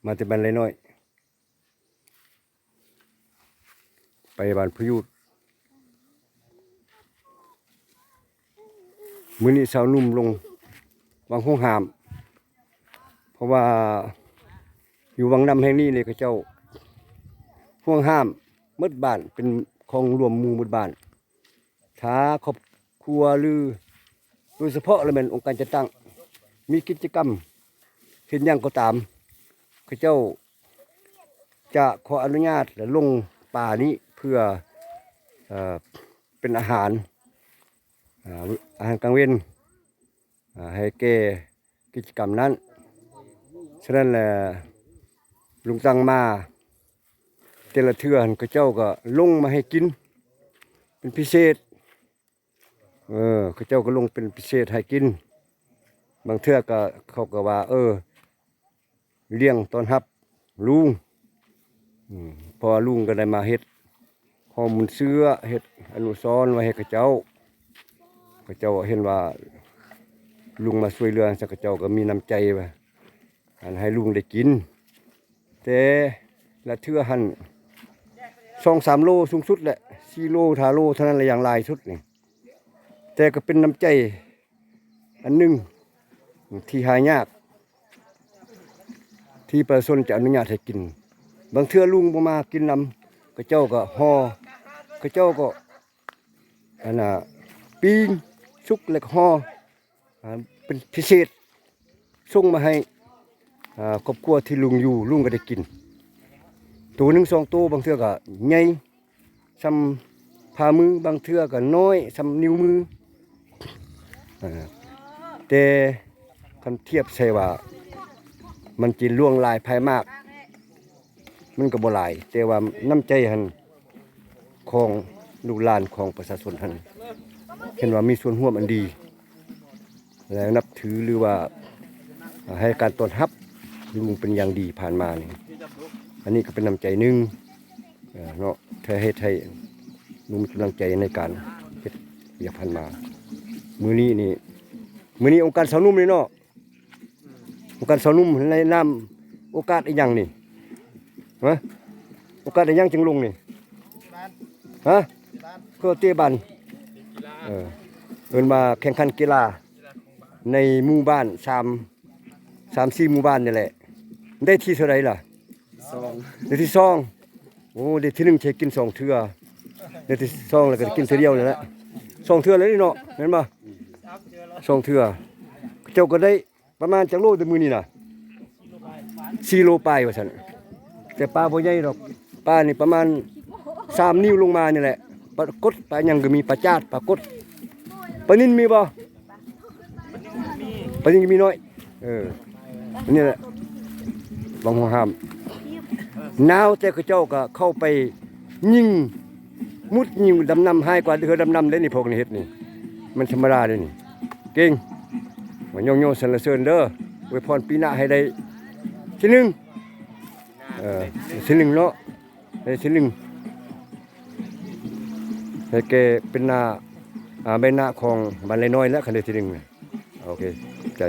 ມາແຕ່ບ້ານໄລນ້ອຍ ໄປບ້ານພະຍູດ. ມື້ນີ້ຊາວໜຸ່ມລົງວັງຫ່ວງຫ້າມ ເພາະວ່າຢູ່ວັງນ້ຳແຫ່ງນີ້ນີ້ ເຂົາເຈົ້າຫ່ວງຫ້າມໝົດບ້ານ ເປັນຂອງລວມໝູ່ໝົດບ້ານ. ຖ້າຄອບຄົວ ຫຼື ໂດຍສະເພາະລະແມ່ນອົງການຈັດຕັ້ງ ມີກິດຈະກຳເຮັດຫຍັງກໍຕາມ ເຂົາເຈົ້າຈະຂໍອະນຸຍາດ ແລະ ລົງປ່ານີ້ເພື່ອ ເອີ ເປັນອາຫານ ອາ ອາຫານກາງເວັນ ອາ ໃຫ້ແກ່ກິດຈະກຳນັ້ນ. ສະນັ້ນແຫຼະ ລຸງຕັງມາແຕ່ລະເທື່ອຫັ້ນ ເຂົາເຈົ້າກໍລົງມາໃຫ້ກິນເປັນພິເສດ. ເອີ ເຂົາເຈົ້າກໍລົງເປັນພິເສດໃຫ້ກິນ. ບາງເທື່ອກໍ ເຂົາກໍວ່າ ເອີ ລ້ຽງຕ້ອນຮັບລຸງ ອືມ ເພາະວ່າລຸງກໍໄດ້ມາເຮັດຫໍ່ມູນເຊື້ອ ເຮັດອະນຸສອນໄວ້ໃຫ້ເຂົາເຈົ້າ. ເຂົາເຈົ້າເຫັນວ່າລຸງມາຊ່ວຍເຫຼືອ ເຂົາເຈົ້າກໍມີນ້ຳໃຈວ່າ ອັນໃຫ້ລຸງໄດ້ກິນ ແຕ່ລະເທື່ອຫັ້ນ ສອງສາມໂລສູງສຸດແຫຼະ ສີ່ໂລ ຫ້າໂລເທົ່ານັ້ນແຫຼະ ຢ່າງຫຼາຍສຸດນີ້. ແຕ່ກໍເປັນນ້ຳໃຈອັນໜຶ່ງທີ່ຫາຍາກ ທີ່ປະຊາຊົນຈະອະນຸຍາດໃຫ້ກິນ. ບາງເທື່ອລຸງບໍ່ມາກິນນຳ ເຂົາເຈົ້າກໍຫໍ່ ເຂົາເຈົ້າກໍ ອັນນ່າ ປີ້ງສຸກແລ້ວກໍຫໍ່ ອ່າ ເປັນພິເສດ ສົ່ງມາໃຫ້ ອ່າ ຄອບຄົວທີ່ລຸງຢູ່ ລຸງກໍໄດ້ກິນ ໂຕໜຶ່ງສອງໂຕ ບາງເທື່ອກໍໃຫຍ່ສ່ຳຝ່າມື ບາງເທື່ອກໍນ້ອຍສ່ຳນິ້ວມື. ເອີ ແຕ່ຄັນທຽບໃສ່ວ່າມັນຈະຫຼວງຫຼາຍພາຍມາກ ມັນກໍບໍ່ຫຼາຍ ແຕ່ວ່ານ້ຳໃຈຫັ້ນ ຂອງລູກຫຼານຂອງປະຊາຊົນຫັ້ນ ເຫັນວ່າມີສ່ວນຮ່ວມອັນດີ ແລະ ນັບຖື ຫຼືວ່າໃຫ້ການຕ້ອນຮັບລຸງເປັນຢ່າງດີຜ່ານມານີ້. ອັນນີ້ກໍເປັນນ້ຳໃຈໜຶ່ງ ເອີ ເນາະ ທີ່ເຮັດໃຫ້ລຸງມີກຳລັງໃຈໃນການເຮັດວຽກຜ່ານມາ. ມື້ນີ້ນີ້ ມື້ນີ້ອົງການຊາວໜຸ່ມນີ້ເນາະ ອົງການຊາວໜຸ່ມໃນນາມໂອກາດອີ່ຫຍັງນີ້? ຮະ? ໂອກາດອີ່ຫຍັງຈຶ່ງລົງນີ້? ຮະ? ເພື່ອເຕະບານ ເອີ ເອີ້ນວ່າແຂ່ງຂັນກິລາໃນໝູ່ບ້ານ ສາມ ສາມສີ່ໝູ່ບ້ານນີ້ແຫຼະ. ໄດ້ທີເທົ່າໃດລະ? ສອງ ໄດ້ທີສອງ. ໂອ້ ໄດ້ທີໜຶ່ງ ໄດ້ກິນສອງເທື່ອ ໄດ້ທີສອງແລ້ວກໍໄດ້ກິນເທື່ອດຽວນີ້ແຫຼະ ສອງເທື່ອແລ້ວນີ້ເນາະ ແມ່ນບໍ່? ສອງເທື່ອ. ເຈົ້າກໍໄດ້ ປະມານຈັກໂລແຕ່ມື້ນີ້ນະ? ສີ່ໂລປາຍວ່າຊັ້ນ. ແຕ່ປາບໍ່ໃຫຍ່ດອກ ປານີ້ປະມານສາມນິ້ວລົງມານີ້ແຫຼະ. ປາກົດ ປາຫຍັງກໍມີ ປາຈາດ ປາກົດ ປານິນມີບໍ່? ປານິນກໍມີນ້ອຍ. ເອີ ອັນນີ້ແຫຼະ ວັງຫົວຫ້າມ ໜາວ ແຕ່ເຂົາເຈົ້າກໍເຂົ້າໄປຍິງ ມຸດຍິງ ດຳນ້ຳ ຮ້າຍກວ່າເຮືອດຳນ້ຳເດ້ນີ້ ພວກນີ້ເຮັດນີ້ ມັນທຳມະດາເດ້ນີ້ ເກັ່ງ. ມາຍ້ອງໆສັນລະເສີນເດີ ອວຍພອນປີໜ້າໃຫ້ໄດ້ທີໜຶ່ງ ເອີ ທີໜຶ່ງເນາະ ໄດ້ທີໜຶ່ງ ໃຫ້ແກ່ເປັນໜ້າ ອ່າ ໃບໜ້າຂອງບ້ານໄລນ້ອຍແຫຼະ ຄັນໄດ້ທີໜຶ່ງນະ. ໂອເຄ ຂອບໃຈ.